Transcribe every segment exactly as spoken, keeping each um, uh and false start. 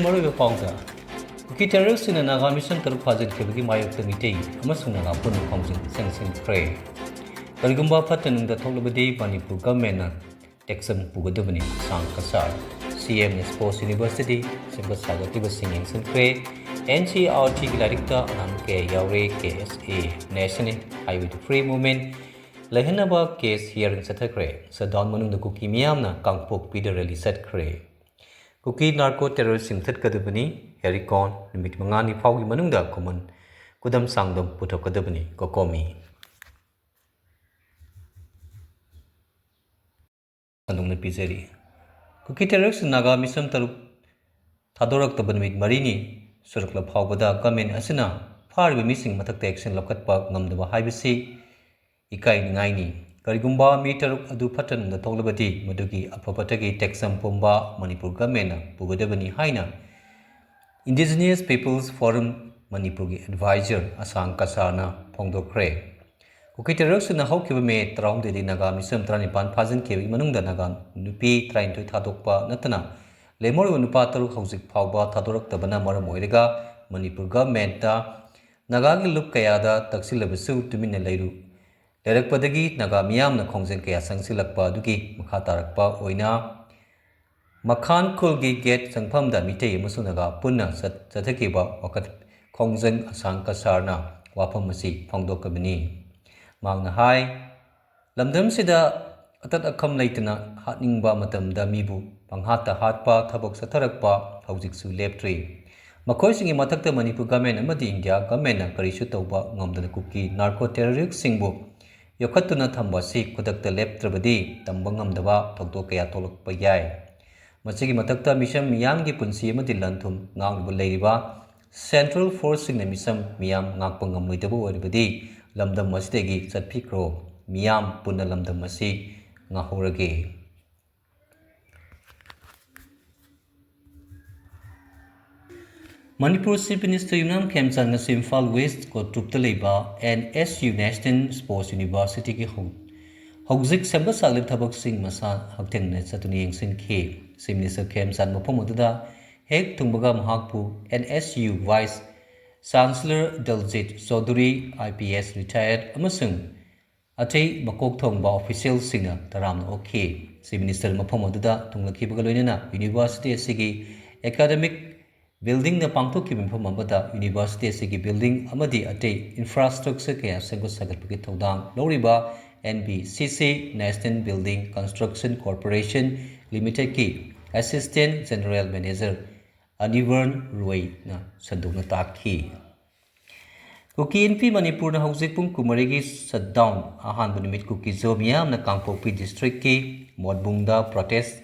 ꯃꯔꯨꯑꯣꯏꯕ ꯄꯥꯎꯗ, ꯀꯨꯀꯤ ꯇꯦꯔꯣꯔꯤꯁꯁꯤꯡꯅ ꯅꯥꯒꯥ ꯃꯤꯁꯝ ꯇꯔꯨꯛ ꯐꯥꯖꯤꯟꯈꯤꯕꯒꯤ ꯃꯥꯌꯣꯛꯇ ꯃꯤꯇꯩ ꯑꯃꯁꯨꯡ ꯅꯥꯒꯥ ꯄꯨꯟꯅ ꯈꯣꯡꯖꯪ ꯆꯪꯁꯤꯟꯈ꯭ꯔꯦ꯫ ꯀꯔꯤꯒꯨꯝꯕ ꯐꯠꯇ ꯅꯨꯡꯗ ꯊꯣꯛꯂꯕꯗꯤ ꯃꯅꯤꯄꯨꯔ ꯒꯚꯔꯟꯃꯦꯟꯠꯅ ꯇꯦꯛꯁꯝ ꯄꯨꯒꯗꯕꯅꯤ꯫ ꯑꯁꯥꯡ ꯀꯁꯥꯔ꯫ ꯁꯤ ꯑꯦꯝ ꯁ꯭ꯄꯣꯔꯠꯁ ꯌꯨꯅꯤꯚꯔꯁꯤꯇꯤ ꯁꯦꯝꯒꯠ ꯁꯥꯒꯠꯂꯤꯕꯁꯤꯡ ꯌꯦꯡꯁꯤꯟꯈ꯭ꯔꯦ꯫ ꯑꯦꯟ ꯁꯤ ꯑꯥꯔ ꯇꯤꯒꯤ ꯂꯥꯏꯔꯤꯛꯇ ꯑꯔꯥꯟꯕ ꯀꯌꯥ ꯌꯥꯎꯔꯦ꯫ K S A, National Highway to Free Movement ꯂꯩꯍꯟꯅꯕ ꯀꯦꯁ ꯍꯤꯌꯥꯔꯤꯡ ꯆꯠꯊꯈ꯭ꯔꯦ꯫ ꯁꯠꯗꯥꯎꯟ ꯃꯅꯨꯡꯗ ꯀꯨꯀꯤ ꯃꯤꯌꯥꯝꯅ ꯀꯥꯡꯄꯣꯛꯄꯤꯗ ꯔꯦꯂꯤ ꯆꯠꯈ꯭ꯔꯦ꯫ ꯀꯨꯀꯤ ꯅꯥꯔꯀꯣ ꯇꯦꯔꯣꯔꯤꯁꯁꯤꯡ ꯃꯨꯊꯠꯀꯗꯕꯅꯤ꯫ ꯍꯦꯔꯤꯀꯣꯟ ꯅꯨꯃꯤꯠ ꯃꯉꯥꯅꯤ ꯐꯥꯎꯒꯤ ꯃꯅꯨꯡꯗ ꯈꯨꯃꯟ ꯈꯨꯗꯝ ꯆꯥꯡꯗꯝ ꯄꯨꯊꯣꯛꯀꯗꯕꯅꯤ꯫ ꯀꯣꯀꯣꯃꯤ꯫ ꯁꯟꯗꯣꯛꯅ ꯄꯤꯖꯔꯤ꯫ ꯀꯨꯀꯤ ꯇꯦꯔꯣꯔꯤꯁ ꯅꯥꯒꯥ ꯃꯤꯁꯝ ꯇꯔꯨꯛ ꯊꯥꯗꯣꯔꯛꯇꯕ ꯅꯨꯃꯤꯠ ꯃꯔꯤꯅꯤ ꯁꯨꯔꯛꯂ ꯐꯥꯎꯕꯗ ꯒꯚꯔꯟꯃꯦꯟꯠ ꯑꯁꯤꯅ ꯐꯥꯔꯤꯕ ꯃꯤꯁꯤꯡ ꯃꯊꯛꯇ action ꯂꯧꯈꯠꯄ ꯉꯝꯗꯕ ꯍꯥꯏꯕꯁꯤ ꯏꯀꯥꯏꯅꯤꯡꯉꯥꯏꯅꯤ꯫ ꯀꯔꯤꯒꯨꯝꯕ ꯃꯤ ꯇꯔꯨꯛ ꯑꯗꯨ ꯐꯠꯇ ꯅꯨꯡꯗ ꯊꯣꯛꯂꯕꯗꯤ ꯃꯗꯨꯒꯤ ꯑꯐꯕꯇꯒꯤ ꯇꯦꯛꯁꯝ ꯄꯨꯝꯕ ꯃꯅꯤꯄꯨꯔ ꯒꯚꯔꯟꯃꯦꯟꯠꯅ ꯄꯨꯒꯗꯕꯅꯤ ꯍꯥꯏꯅ Indigenous Peoples Forum ꯃꯅꯤꯄꯨꯔꯒꯤ ꯑꯦꯗꯚꯥꯏꯖꯔ ꯑꯁꯥꯡ ꯀꯁꯥꯔꯅ ꯐꯣꯡꯗꯣꯛꯈ꯭ꯔꯦ꯫ ꯀꯨꯀꯤ ꯇꯦꯔꯣꯔꯤꯁꯁꯤꯡꯅ ꯍꯧꯈꯤꯕ ꯃꯦ ꯇꯔꯥꯍꯨꯝꯗꯣꯏꯗꯒꯤ ꯅꯥꯒꯥ ꯃꯤꯁꯝ ꯇꯔꯥꯅꯤꯄꯥꯟ ꯐꯥꯖꯤꯟꯈꯤꯕꯒꯤ ꯃꯅꯨꯡꯗ ꯅꯥꯒꯥ ꯅꯨꯄꯤ ꯇꯔꯥꯅꯤꯊꯣꯏ ꯊꯥꯗꯣꯛꯄ ꯅꯠꯇꯅ ꯂꯦꯝꯍꯧꯔꯤꯕ ꯅꯨꯄꯥ ꯇꯔꯨꯛ ꯍꯧꯖꯤꯛ ꯐꯥꯎꯕ ꯊꯥꯗꯣꯔꯛꯇꯕꯅ ꯃꯔꯝ ꯑꯣꯏꯔꯒ ꯃꯅꯤꯄꯨꯔ ꯒꯚꯔꯟꯃꯦꯟꯠꯇ ꯅꯥꯒꯥꯒꯤ ꯂꯨꯞ ꯀꯌꯥꯗ ꯇꯛꯁꯤꯜꯂꯕꯁꯨ ꯇꯨꯃꯤꯟꯅ ꯂꯩꯔꯨ-, ꯂꯩꯔꯛꯄꯗꯒꯤ ꯅꯥꯒꯥ ꯃꯤꯌꯥꯝꯅ ꯈꯣꯡꯖꯪ ꯀꯌꯥ ꯆꯪꯁꯤꯜꯂꯛꯄ ꯑꯗꯨꯒꯤ ꯃꯈꯥ ꯇꯥꯔꯛꯄ ꯑꯣꯏꯅ ꯃꯈꯥꯟ ꯈꯨꯜꯒꯤ ꯒꯦꯠ ꯆꯪꯐꯝꯗ ꯃꯤꯇꯩ ꯑꯃꯁꯨꯡ ꯅꯥꯒꯥ ꯄꯨꯟꯅ ꯆꯠ-, ꯆꯠꯊꯈꯤꯕ ꯋꯥꯀꯠ ꯈꯣꯡꯖꯪ ꯑꯁꯥꯡ ꯀꯁꯥꯔꯅ ꯋꯥꯐꯝ ꯑꯁꯤ ꯐꯣꯡꯗꯣꯛꯈꯤꯕꯅꯤ꯫ ꯃꯍꯥꯛꯅ ꯍꯥꯏ, ꯂꯝꯗꯝꯁꯤꯗ ꯑꯇꯠ ꯑꯈꯝ ꯂꯩꯇꯅ ꯍꯥꯠꯅꯤꯡꯕ ꯃꯇꯝꯗ ꯃꯤꯕꯨ ꯄꯪꯍꯥꯠꯇ ꯍꯥꯠꯄ ꯊꯕꯛ ꯆꯠꯊꯔꯛꯄ ꯍꯧꯖꯤꯛꯁꯨ ꯂꯦꯞꯇ꯭ꯔꯤ꯫ ꯃꯈꯣꯏꯁꯤꯡꯒꯤ ꯃꯊꯛꯇ ꯃꯅꯤꯄꯨꯔ ꯒꯚꯔꯟꯃꯦꯟꯠ ꯑꯃꯗꯤ ꯏꯟꯗꯤꯌꯥ ꯒꯚꯔꯟꯃꯦꯟꯠꯅ ꯀꯔꯤꯁꯨ ꯇꯧꯕ ꯉꯝꯗꯅ ꯀꯨꯀꯤ ꯅꯥꯔꯀꯣ ꯇꯦꯔꯣꯔꯤꯁꯁꯤꯡꯕꯨ ꯌꯣꯛꯈꯠꯇꯨꯅ ꯊꯝꯕ ꯑꯁꯤ ꯈꯨꯗꯛꯇ ꯂꯦꯞꯇ꯭ꯔꯕꯗꯤ ꯇꯝꯕ ꯉꯝꯗꯕ ꯊꯧꯗꯣꯛ ꯀꯌꯥ ꯊꯣꯛꯂꯛꯄ ꯌꯥꯏ꯫ ꯃꯁꯤꯒꯤ ꯃꯊꯛꯇ ꯃꯤꯁꯝ ꯃꯤꯌꯥꯝꯒꯤ ꯄꯨꯟꯁꯤ ꯑꯃꯗꯤ ꯂꯟ ꯊꯨꯝ ꯉꯥꯛꯅꯕ ꯂꯩꯔꯤꯕ ꯁꯦꯟꯇ꯭ꯔꯦꯜ ꯐꯣꯔꯁꯁꯤꯡꯅ ꯃꯤꯁꯝ ꯃꯤꯌꯥꯝ ꯉꯥꯛꯄ ꯉꯝꯂꯣꯏꯗꯕ ꯑꯣꯏꯔꯕꯗꯤ ꯂꯝꯗꯝ ꯑꯁꯤꯗꯒꯤ ꯆꯠꯄꯤꯈ꯭ꯔꯣ꯫ ꯃꯤꯌꯥꯝ ꯄꯨꯟꯅ ꯂꯝꯗꯝ ꯑꯁꯤ ꯉꯥꯛꯍꯧꯔꯒꯦ꯫ ꯃꯅꯤꯄꯨꯔ ꯆꯤꯐ ꯃꯤꯅꯤꯁꯇꯔ ꯌꯨꯝꯅꯥꯝ ꯈꯦꯝꯆꯥꯟ ꯉꯁꯤ ꯏꯝꯐꯥꯜ ꯋꯦꯁ ꯀꯣꯇ꯭ꯔꯨꯞꯇ ꯂꯩꯕ N S U, National Sports Universityꯒꯤ ꯍꯧ-, ꯍꯧꯖꯤꯛ ꯁꯦꯝꯒꯠ ꯁꯥꯒꯠꯂꯤꯕ ꯊꯕꯛꯁꯤꯡ ꯃꯁꯥ ꯍꯛꯊꯦꯡꯅꯅ ꯆꯠꯇꯨꯅ ꯌꯦꯡꯁꯤꯟꯈꯤ꯫ ꯆꯤꯐ ꯃꯤꯅꯤꯁꯇꯔ ꯈꯦꯝꯆꯥꯟ ꯃꯐꯝ ꯑꯗꯨꯗ ꯍꯦꯛ ꯊꯨꯡꯕꯒ ꯃꯍꯥꯛꯄꯨ N S U Vice Chancellor Daljit Chaudhury, I P S retired, ꯑꯃꯁꯨꯡ ꯑꯇꯩ ꯃꯀꯣꯛ ꯊꯣꯡꯕ officialꯁꯤꯡꯅ ꯇꯔꯥꯝꯅ ꯑꯣꯛꯈꯤ꯫ Chief Minister ꯃꯐꯝ ꯑꯗꯨꯗ ꯊꯨꯡꯂꯛꯈꯤꯕꯒ ꯂꯣꯏꯅꯅ university ꯑꯁꯤꯒꯤ academic buildingꯗ ꯄꯥꯡꯊꯣꯛꯈꯤꯕ ꯃꯤꯐꯝ ꯑꯃꯗ university ꯑꯁꯤꯒꯤ building ꯑꯃꯗꯤ ꯑꯇꯩ infrastructure ꯀꯌꯥ ꯁꯦꯝꯒꯠ ꯁꯥꯒꯠꯄꯒꯤ ꯊꯧꯗꯥꯡ ꯂꯧꯔꯤꯕ N B C C, National Building Construction Corporation Limitedꯀꯤ Assistant General Manager ꯑꯅꯤꯕꯔꯟ ꯔꯣꯏꯅ ꯁꯟꯗꯣꯛꯅ ꯇꯥꯛꯈꯤ꯫ ꯀꯨꯀꯤ ꯏꯟꯐꯤ ꯃꯅꯤꯄꯨꯔꯅ ꯍꯧꯖꯤꯛ ꯄꯨꯡ ꯀꯨꯟꯃꯔꯤꯒꯤ shutdown꯫ ꯑꯍꯥꯟꯕ ꯅꯨꯃꯤꯠ ꯀꯨꯀꯤ ꯖꯣ ꯃꯤꯌꯥꯝꯅ ꯀꯥꯡꯄꯣꯛꯄꯤ districtꯀꯤ ꯃꯣꯠꯕꯨꯡꯗ protest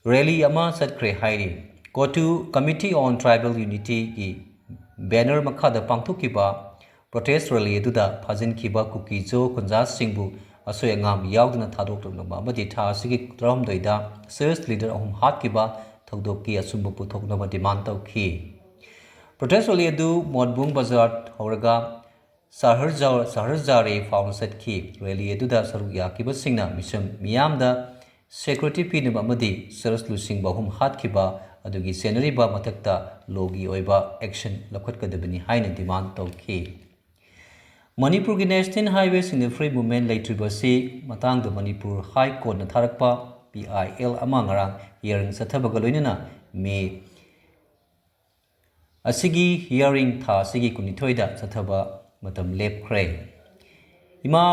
rally ꯑꯃ ꯆꯠꯈ꯭ꯔꯦ ꯍꯥꯏꯔꯤ꯫ COTU, Committee on Tribal Unityꯒꯤ banner ꯃꯈꯥꯗ ꯄꯥꯡꯊꯣꯛꯈꯤꯕ protest rally ꯑꯗꯨꯗ ꯐꯥꯖꯤꯟꯈꯤꯕ ꯀꯨꯀꯤ ꯖꯣ ꯈꯨꯟꯖꯥꯁꯤꯡꯕꯨ ꯑꯁꯣꯏ ꯑꯉꯥꯝ ꯌꯥꯎꯗꯅ ꯊꯥꯗꯣꯛꯂꯛꯅꯕ ꯑꯃꯗꯤ ꯊꯥ ꯑꯁꯤꯒꯤ ꯇꯔꯥꯍꯨꯝꯗꯣꯏꯗ church leader ꯑꯍꯨꯝ ꯍꯥꯠꯈꯤꯕ ꯊꯧꯗꯣꯛꯀꯤ ꯑꯆꯨꯝꯕ ꯄꯨꯊꯣꯛꯅꯕ demand ꯇꯧꯈꯤ꯫ Protest rally ꯑꯗꯨ ꯃꯣꯠꯕꯨꯡ ꯕꯖꯥꯔ ꯍꯧꯔꯒ ꯁꯍꯔꯖꯥ-, ꯁꯍꯔꯖꯥꯔꯦ ꯐꯥꯎꯅ ꯆꯠꯈꯤ꯫ Rally ꯑꯗꯨꯗ ꯁꯔꯨꯛ ꯌꯥꯈꯤꯕꯁꯤꯡꯅ ꯃꯤꯁꯝ ꯃꯤꯌꯥꯝꯗ security ꯄꯤꯅꯕ ꯑꯃꯗꯤ church ꯂꯨꯆꯤꯡꯕ ꯑꯍꯨꯝ ꯍꯥꯠꯈꯤꯕ ꯑꯗꯨꯒꯤ ꯆꯦꯟꯅꯔꯤꯕ ꯃꯊꯛꯇ lawꯒꯤ ꯑꯣꯏꯕ action ꯂꯧꯈꯠꯀꯗꯕꯅꯤ ꯍꯥꯏꯅ demand ꯇꯧꯈꯤ꯫ ꯃꯅꯤꯄꯨꯔꯒꯤ National Highways in the Free Movement ꯂꯩꯇ꯭ꯔꯤꯕ ꯑꯁꯤ ꯃꯇꯥꯡꯗ ꯃꯅꯤꯄꯨꯔ High Courtꯅ ꯊꯥꯔꯛꯄ P I L ꯑꯃ ꯉꯔꯥꯡ hearing ꯆꯠꯊꯕꯒ ꯂꯣꯏꯅꯅ ꯃꯦ ꯑꯁꯤꯒꯤ hearing ꯊꯥ ꯑꯁꯤꯒꯤ ꯀꯨꯟꯅꯤꯊꯣꯏꯗ ꯆꯠꯊꯕ ꯃꯇꯝ ꯂꯦꯞꯈ꯭ꯔꯦ꯫ ꯏꯃꯥ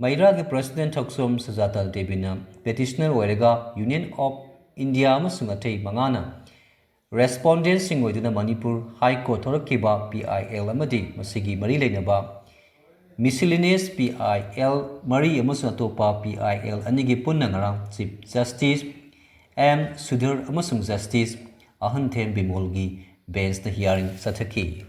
ꯃꯩꯔꯥꯒꯤ President ꯊꯣꯛꯆꯣꯝ ꯁꯖꯥꯇꯥ ꯗꯦꯕꯤꯅ petitioner ꯑꯣꯏꯔꯒ Union of India ꯑꯃꯁꯨꯡ ꯑꯇꯩ ꯃꯉꯥꯅ respondentꯁꯤꯡ ꯑꯣꯏꯗꯨꯅ Manipur High Court ꯊꯣꯔꯛꯈꯤꯕ P I L ꯑꯃꯗꯤ ꯃꯁꯤꯒꯤ ꯃꯔꯤ ꯂꯩꯅꯕ miscellaneous P I L ꯃꯔꯤ ꯑꯃꯁꯨꯡ ꯑꯇꯣꯞꯄ P I L ꯑꯅꯤꯒꯤ ꯄꯨꯟꯅ ꯉꯔꯥꯡ Chief Justice M ꯁꯨꯙꯤꯔ ꯑꯃꯁꯨꯡ Justice ꯑꯍꯟꯊꯦꯝ ꯕꯤꯃꯣꯜꯒꯤ benchꯅ hearing ꯆꯠꯊꯈꯤ꯫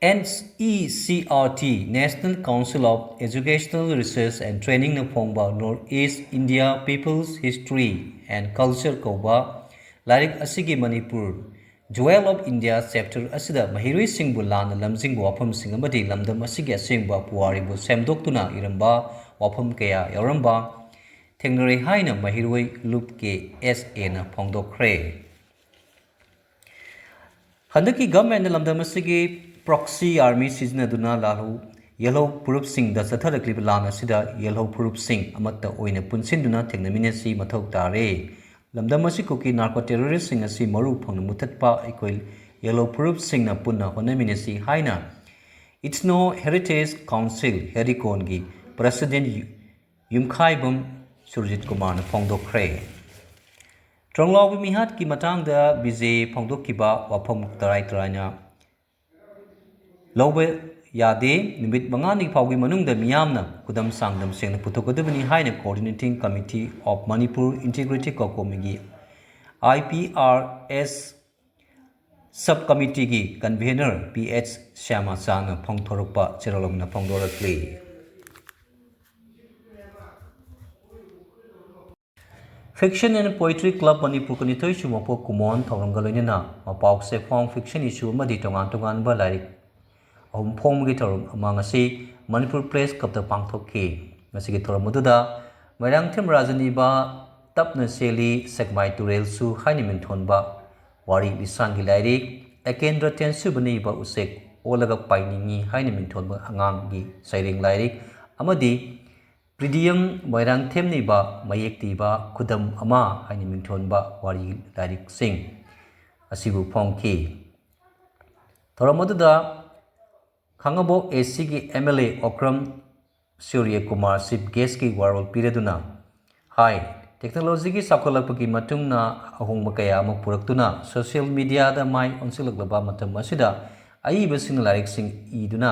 N E C R T, National Council of Educational Research and Trainingꯅ ꯐꯣꯡꯕ North East India People's History and Culture ꯀꯧꯕ ꯂꯥꯏꯔꯤꯛ ꯑꯁꯤꯒꯤ Manipur Jewel of India chapter ꯑꯁꯤꯗ ꯃꯍꯩꯔꯣꯏꯁꯤꯡꯕꯨ ꯂꯥꯟꯅ ꯂꯝꯖꯤꯡꯕ ꯋꯥꯐꯝꯁꯤꯡ ꯑꯃꯗꯤ ꯂꯝꯗꯝ ꯑꯁꯤꯒꯤ ꯑꯁꯦꯡꯕ ꯄꯨꯋꯥꯔꯤꯕꯨ ꯁꯦꯝꯗꯣꯛꯇꯨꯅ ꯏꯔꯝꯕ ꯋꯥꯐꯝ ꯀꯌꯥ ꯌꯥꯎꯔꯝꯕ ꯊꯦꯡꯅꯔꯦ ꯍꯥꯏꯅ ꯃꯍꯩꯔꯣꯏ ꯂꯨꯞ ꯀꯦ ꯑꯦꯁ ꯑꯦꯅ ꯐꯣꯡꯗꯣꯛꯈ꯭ꯔꯦ꯫ ꯍꯟꯗꯛꯀꯤ ꯒꯚꯔꯟꯃꯦꯟꯠꯅ ꯂꯝꯗꯝ ꯑꯁꯤꯒꯤ proxy army ꯁꯤꯖꯤꯟꯅꯗꯨꯅ ꯂꯥꯜꯍꯧ ꯌꯦꯜꯍꯧ ꯐꯨꯔꯨꯞꯁꯤꯡꯗ ꯆꯠꯊꯔꯛꯂꯤꯕ ꯂꯥꯟ ꯑꯁꯤꯗ ꯌꯦꯜꯍꯧ ꯐꯨꯔꯨꯞꯁꯤꯡ ꯑꯃꯠꯇ ꯑꯣꯏꯅ ꯄꯨꯟꯁꯤꯟꯗꯨꯅ ꯊꯦꯡꯅꯃꯤꯟꯅꯁꯤ ꯃꯊꯧ ꯇꯥꯔꯦ꯫ ꯂꯝꯗꯝ ꯑꯁꯤ ꯀꯨꯀꯤ narco terroristꯁꯤꯡ ꯑꯁꯤ ꯃꯔꯨ ꯐꯪꯅ ꯃꯨꯊꯠꯄ ꯑꯩꯈꯣꯏ ꯌꯦꯜꯍꯧ ꯐꯨꯔꯨꯞꯁꯤꯡꯅ ꯄꯨꯟꯅ ꯍꯣꯠꯅꯃꯤꯟꯅꯁꯤ ꯍꯥꯏꯅ Ethno Heritage Council, ꯍꯦꯔꯤꯀꯣꯟꯒꯤ president ꯌꯨꯝꯈꯥꯏꯕꯝ ꯁꯨꯔꯖꯤꯠ ꯀꯨꯃꯥꯔꯅ ꯐꯣꯡꯗꯣꯛꯈ꯭ꯔꯦ꯫ ꯇ꯭ꯔꯣꯡꯂꯥꯎꯕꯤ ꯃꯤꯍꯥꯠꯀꯤ ꯃꯇꯥꯡꯗ ꯕꯤꯖꯦ ꯐꯣꯡꯗꯣꯛꯈꯤꯕ ꯋꯥꯐꯝ ꯇꯔꯥꯏ ꯇꯔꯥꯏꯅ ꯂꯧꯕ ꯌꯥꯗꯦ꯫ ꯅꯨꯃꯤꯠ ꯃꯉꯥꯅꯤ ꯐꯥꯎꯒꯤ ꯃꯅꯨꯡꯗ ꯃꯤꯌꯥꯝꯅ ꯈꯨꯗꯝ ꯆꯥꯡꯗꯝ ꯁꯦꯡꯅ ꯄꯨꯊꯣꯛꯀꯗꯕꯅꯤ ꯍꯥꯏꯅ Coordinating Committee of Manipur Integrity ꯀꯣꯀꯣꯃꯤꯒꯤ I P R S sub committeeꯒꯤ convener P H ꯁ꯭ꯌꯥꯃꯥꯆꯥꯅ ꯐꯣꯡꯗꯣꯔꯛꯄ ꯆꯦꯔꯣꯂꯝꯅ ꯐꯣꯡꯗꯣꯔꯛꯂꯤ꯫ Fiction and Poetry Club Manipur ꯀꯨꯟꯅꯤꯊꯣꯏ ꯁꯨꯕ ꯄꯣꯛ ꯀꯨꯃꯣꯟ ꯊꯧꯔꯝꯒ ꯂꯣꯏꯅꯅ ꯃꯄꯥꯎ ꯆꯦꯐꯣꯡ, fiction issue ꯑꯃꯗꯤ ꯇꯣꯉꯥꯟ ꯇꯣꯉꯥꯟꯕ ꯂꯥꯏꯔꯤꯛ ꯑꯍꯨꯝ ꯐꯣꯡꯕꯒꯤ ꯊꯧꯔꯝ ꯑꯃ ꯉꯁꯤ ꯃꯅꯤꯄꯨꯔ Press Clubꯇ ꯄꯥꯡꯊꯣꯛꯈꯤ꯫ ꯃꯁꯤꯒꯤ ꯊꯧꯔꯝ ꯑꯗꯨꯗ ꯃꯣꯏꯔꯥꯡꯊꯦꯝ ꯔꯥꯖꯅꯤꯕ ꯇꯞꯅ ꯆꯦꯜꯂꯤ ꯁꯦꯛꯃꯥꯏ ꯇꯨꯔꯦꯜꯁꯨ ꯍꯥꯏꯅ ꯃꯤꯡꯊꯣꯟꯕ ꯋꯥꯔꯤ ꯂꯤꯁꯥꯡꯒꯤ ꯂꯥꯏꯔꯤꯛ, ꯑꯦꯀꯦꯟꯗ꯭ꯔ ꯇꯦꯟꯁꯨꯕꯅ ꯏꯕ ꯎꯆꯦꯛ ꯑꯣꯜꯂꯒ ꯄꯥꯏꯅꯤꯡꯏ ꯍꯥꯏꯅ ꯃꯤꯡꯊꯣꯟꯕ ꯑꯉꯥꯡꯒꯤ ꯁꯩꯔꯦꯡ ꯂꯥꯏꯔꯤꯛ ꯑꯃꯗꯤ ꯄ꯭ꯔꯤꯗꯤꯌꯝ ꯃꯣꯏꯔꯥꯡꯊꯦꯝꯅ ꯏꯕ ꯃꯌꯦꯛꯇ ꯏꯕ ꯈꯨꯗꯝ ꯑꯃ ꯍꯥꯏꯅ ꯃꯤꯡꯊꯣꯟꯕ ꯋꯥꯔꯤ ꯂꯥꯏꯔꯤꯛꯁꯤꯡ ꯑꯁꯤꯕꯨ ꯐꯣꯡꯈꯤ꯫ ꯊꯧꯔꯝ ꯑꯗꯨꯗ ꯈꯥꯡꯉꯕꯣꯛ ACꯒꯤ MLA ꯑꯣꯀ꯭ꯔꯝ ꯁꯨꯔ꯭ꯌ ꯀꯨꯃꯥꯔ chief guestꯀꯤ ꯋꯥꯔꯣꯜ ꯄꯤꯔꯗꯨꯅ ꯍꯥꯏ, technologyꯒꯤ ꯆꯥꯎꯈꯠꯂꯛꯄꯒꯤ ꯃꯇꯨꯡꯅ ꯑꯍꯣꯡꯕ ꯀꯌꯥ ꯑꯃ ꯄꯨꯔꯛꯇꯨꯅ social mediaꯗ ꯃꯥꯏ ꯑꯣꯟꯁꯤꯜꯂꯛꯂꯕ ꯃꯇꯝ ꯑꯁꯤꯗ ꯑꯏꯕꯁꯤꯡꯅ ꯂꯥꯏꯔꯤꯛꯁꯤꯡ ꯏꯗꯨꯅ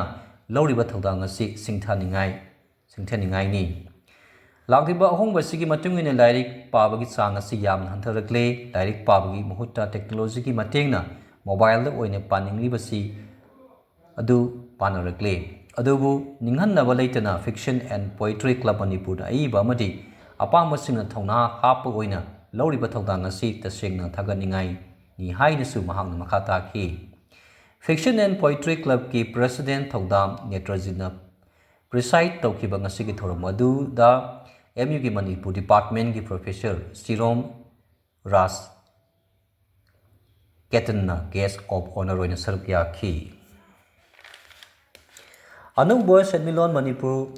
ꯂꯧꯔꯤꯕ ꯊꯧꯗꯥꯡ ꯑꯁꯤ ꯁꯤꯡꯊꯥꯅꯤꯡꯉꯥꯏ, ꯁꯤꯡꯊꯥꯅꯤꯡꯉꯥꯏꯅꯤ꯫ ꯂꯥꯛꯂꯤꯕ ꯑꯍꯣꯡꯕ ꯑꯁꯤꯒꯤ ꯃꯇꯨꯡ ꯏꯟꯅ ꯂꯥꯏꯔꯤꯛ ꯄꯥꯕꯒꯤ ꯆꯥꯡ ꯑꯁꯤ ꯌꯥꯝꯅ ꯍꯟꯊꯔꯛꯂꯦ꯫ ꯂꯥꯏꯔꯤꯛ ꯄꯥꯕꯒꯤ ꯃꯍꯨꯠꯇ technologyꯒꯤ ꯃꯇꯦꯡꯅ mobileꯗ ꯑꯣꯏꯅ ꯄꯥꯅꯤꯡꯂꯤꯕꯁꯤ ꯑꯗꯨ ꯄꯥꯅꯔꯛꯂꯦ꯫ ꯑꯗꯨꯕꯨ ꯅꯤꯡꯍꯟꯅꯕ ꯂꯩꯇꯅ Fiction and Poetry Club ꯃꯅꯤꯄꯨꯔꯗ ꯑꯏꯕ ꯑꯃꯗꯤ ꯑꯄꯥꯝꯕꯁꯤꯡꯅ ꯊꯧꯅꯥ ꯍꯥꯞꯄ ꯑꯣꯏꯅ ꯂꯧꯔꯤꯕ ꯊꯧꯗꯥꯡ ꯑꯁꯤ ꯇꯁꯦꯡꯅ ꯊꯥꯒꯠꯅꯤꯡꯉꯥꯏ ꯍꯥꯏꯅꯁꯨ ꯃꯍꯥꯛꯅ ꯃꯈꯥ ꯇꯥꯈꯤ꯫ Fiction and Poetry Clubꯀꯤ President ꯊꯧꯗꯥꯝ ꯅꯦꯇ꯭ꯔꯖꯤꯠꯅ preside ꯇꯧꯈꯤꯕ ꯉꯁꯤꯒꯤ ꯊꯧꯔꯝ ꯑꯗꯨꯗ M Uꯒꯤ Manipur Departmentꯀꯤ Professor ꯁꯤꯔꯣꯝ Raj ꯀꯦꯇꯟꯅ Guest of Honour ꯑꯣꯏꯅ ꯁꯔꯨꯛ ꯌꯥꯈꯤ꯫ ꯑꯅꯧꯕ ꯁꯦꯟꯃꯤꯠꯂꯣꯟ ꯃꯅꯤꯄꯨꯔ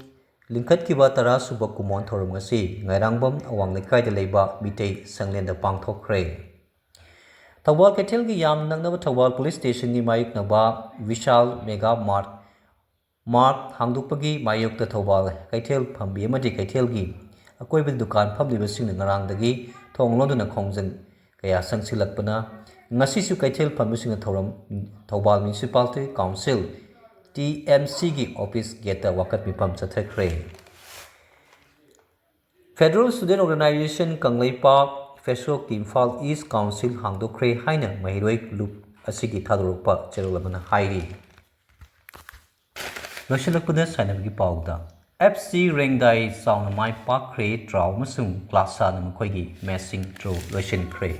ꯂꯤꯡꯈꯠꯈꯤꯕ ꯇꯔꯥ ꯁꯨꯕ ꯀꯨꯝꯑꯣꯟ ꯊꯧꯔꯝ ꯉꯁꯤ ꯉꯥꯏꯔꯥꯡꯕꯝ ꯑꯋꯥꯡ ꯂꯩꯀꯥꯏꯗ ꯂꯩꯕ ꯃꯤꯇꯩ ꯁꯪꯂꯦꯟꯗ ꯄꯥꯡꯊꯣꯛꯈ꯭ꯔꯦ꯫ ꯊꯧꯕꯥꯜ ꯀꯩꯊꯦꯜꯒꯤ ꯌꯥꯝ ꯅꯛꯅꯕ ꯊꯧꯕꯥꯜ Police Stationꯒꯤ ꯃꯥꯌꯣꯛꯅꯕ ꯕꯤꯁꯥꯜ Mega Mart, Mart ꯍꯥꯡꯗꯣꯛꯄꯒꯤ ꯃꯥꯌꯣꯛꯇ ꯊꯧꯕꯥꯜ ꯀꯩꯊꯦꯜ ꯐꯝꯕꯤ ꯑꯃꯗꯤ ꯀꯩꯊꯦꯜꯒꯤ ꯑꯀꯣꯏꯕꯗ ꯗꯨꯀꯥꯟ ꯐꯝꯂꯤꯕꯁꯤꯡꯅ ꯉꯔꯥꯡꯗꯒꯤ ꯊꯣꯡ ꯂꯣꯟꯗꯨꯅ ꯈꯣꯡꯖꯪ ꯀꯌꯥ ꯆꯪꯁꯤꯜꯂꯛꯄꯅ ꯉꯁꯤꯁꯨ ꯀꯩꯊꯦꯜ ꯐꯝꯕꯁꯤꯡꯅ ꯊꯧꯔꯝ, Thoubal Municipality Council, T M Cꯒꯤ office gateꯇ ꯋꯥꯀꯠ ꯃꯤꯐꯝ ꯆꯠꯊꯈ꯭ꯔꯦ꯫ Federal Student Organisation Kangleipak, FESOꯀꯤ Imphal East Council ꯍꯥꯡꯗꯣꯛꯈ꯭ꯔꯦ ꯍꯥꯏꯅ ꯃꯍꯩꯔꯣꯏ ꯂꯨꯞ ꯑꯁꯤꯒꯤ ꯊꯥꯗꯣꯔꯛꯄ ꯆꯦꯔꯣꯜ ꯑꯃꯅ ꯍꯥꯏꯔꯤ꯫ ꯂꯣꯏꯁꯤꯜꯂꯛꯄꯗ ꯁꯥꯟꯅꯕꯒꯤ ꯄꯥꯎꯗ, F C ꯔꯦꯡꯗꯥꯏ ꯆꯥꯎꯅ ꯃꯥꯏ ꯄꯥꯛꯈ꯭ꯔꯦ, ꯇ꯭ꯔꯥꯎ ꯑꯃꯁꯨꯡ ꯀ꯭ꯂꯥꯁꯥꯅ ꯃꯈꯣꯏꯒꯤ ꯃꯦꯆꯁꯤꯡ ꯗ꯭ꯔꯣ ꯂꯣꯏꯁꯤꯟꯈ꯭ꯔꯦ꯫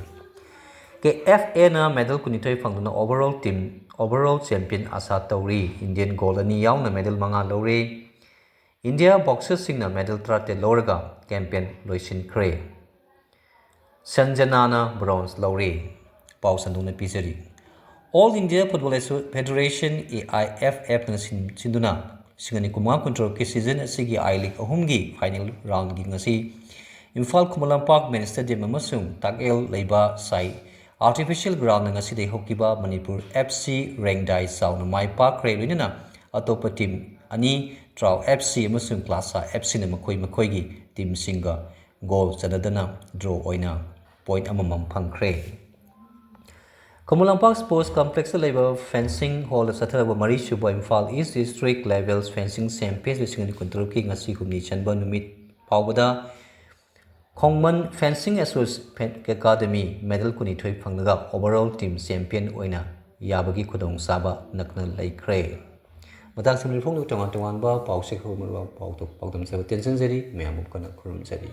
ꯀꯦ ꯑꯦꯐ ꯑꯦꯅ medal ꯀꯨꯟꯅꯤꯊꯣꯏ ꯐꯪꯗꯨꯅ overall team, overall champion ꯑꯥꯁꯥ ꯇꯧꯔꯤ꯫ Indian gold ꯑꯅꯤ ꯌꯥꯎꯅ medal ꯃꯉꯥ ꯂꯧꯔꯦ꯫ India boxerꯁꯤꯡꯅ medal ꯇꯔꯥꯇꯔꯦꯠ ꯂꯧꯔꯒ campaign ꯂꯣꯏꯁꯤꯟꯈ꯭ꯔꯦ꯫ ꯁꯟꯖꯅꯥꯅ bronze ꯂꯧꯔꯦ꯫ ꯄꯥꯎ ꯁꯟꯗꯣꯛꯅ ꯄꯤꯖꯔꯤ꯫ All India Football Asso-, Federation, A I F Fꯅ ꯁꯤꯟ-, ꯁꯤꯟꯗꯨꯅ ꯂꯤꯁꯤꯡ ꯑꯅꯤ ꯀꯨꯟꯃꯉꯥ ꯀꯨꯟꯇꯔꯨꯛꯀꯤ season ꯑꯁꯤꯒꯤ I League ꯑꯍꯨꯝꯒꯤ final roundꯒꯤ ꯉꯁꯤ ꯏꯝꯐꯥꯜ ꯈꯨꯃꯟ ꯂꯝꯄꯥꯛ main stadium ꯑꯃꯁꯨꯡ ꯇꯥꯛꯌꯦꯜ ꯂꯩꯕ ꯁꯥꯏ artificial groundꯅ ꯉꯁꯤꯗꯒꯤ ꯍꯧꯈꯤꯕ ꯃꯅꯤꯄꯨꯔ F C ꯔꯦꯡꯗꯥꯏ ꯆꯥꯎꯅ ꯃꯥꯏ ꯄꯥꯛꯈ꯭ꯔꯦ, ꯂꯣꯏꯅꯅ ꯑꯇꯣꯞꯄ team ꯑꯅꯤ, ꯇ꯭ꯔꯥꯎ F C ꯑꯃꯁꯨꯡ ꯀ꯭ꯂꯥꯁꯥ F Cꯅ ꯃꯈꯣꯏ ꯃꯈꯣꯏꯒꯤ teamꯁꯤꯡꯒ goal ꯆꯟꯅꯗꯅ draw ꯑꯣꯏꯅ point ꯑꯃꯃꯝ ꯐꯪꯈ꯭ꯔꯦ꯫ ꯈꯨꯃꯟ ꯂꯝꯄꯥꯛ Sports Complexꯇ ꯂꯩꯕ fencing hallꯗ ꯆꯠꯊꯔꯕ ꯃꯔꯤꯁꯨꯕ Imphal East District Level Fencing Champions ꯂꯤꯁꯤꯡ ꯑꯅꯤ ꯀꯨꯟꯇꯔꯨꯛꯀꯤ ꯉꯁꯤ ꯍꯨꯝꯅꯤ ꯆꯟꯕ ꯅꯨꯃꯤꯠ ꯐꯥꯎꯕꯗ ꯈꯣꯡꯃꯟ Fencing Association Academy medal ꯀꯨꯟꯅꯤꯊꯣꯏ ꯐꯪꯂꯒ overall team champion ꯑꯣꯏꯅ ꯌꯥꯕꯒꯤ ꯈꯨꯗꯣꯡꯆꯥꯕ ꯅꯛꯅ ꯂꯩꯈ꯭ꯔꯦ꯫ ꯃꯇꯥꯡ ꯑꯁꯤꯗ ꯐꯣꯡꯂꯤꯕ ꯇꯣꯉꯥꯟ ꯇꯣꯉꯥꯟꯕ ꯄꯥꯎꯆꯦ ꯈꯕꯔ ꯄꯥꯎꯗꯝꯖꯕ ꯇꯦꯟꯖꯟꯖꯔꯤ꯫ ꯃꯌꯥꯝꯕꯨ ꯀꯟꯅ ꯈꯨꯔꯨꯝꯖꯔꯤ꯫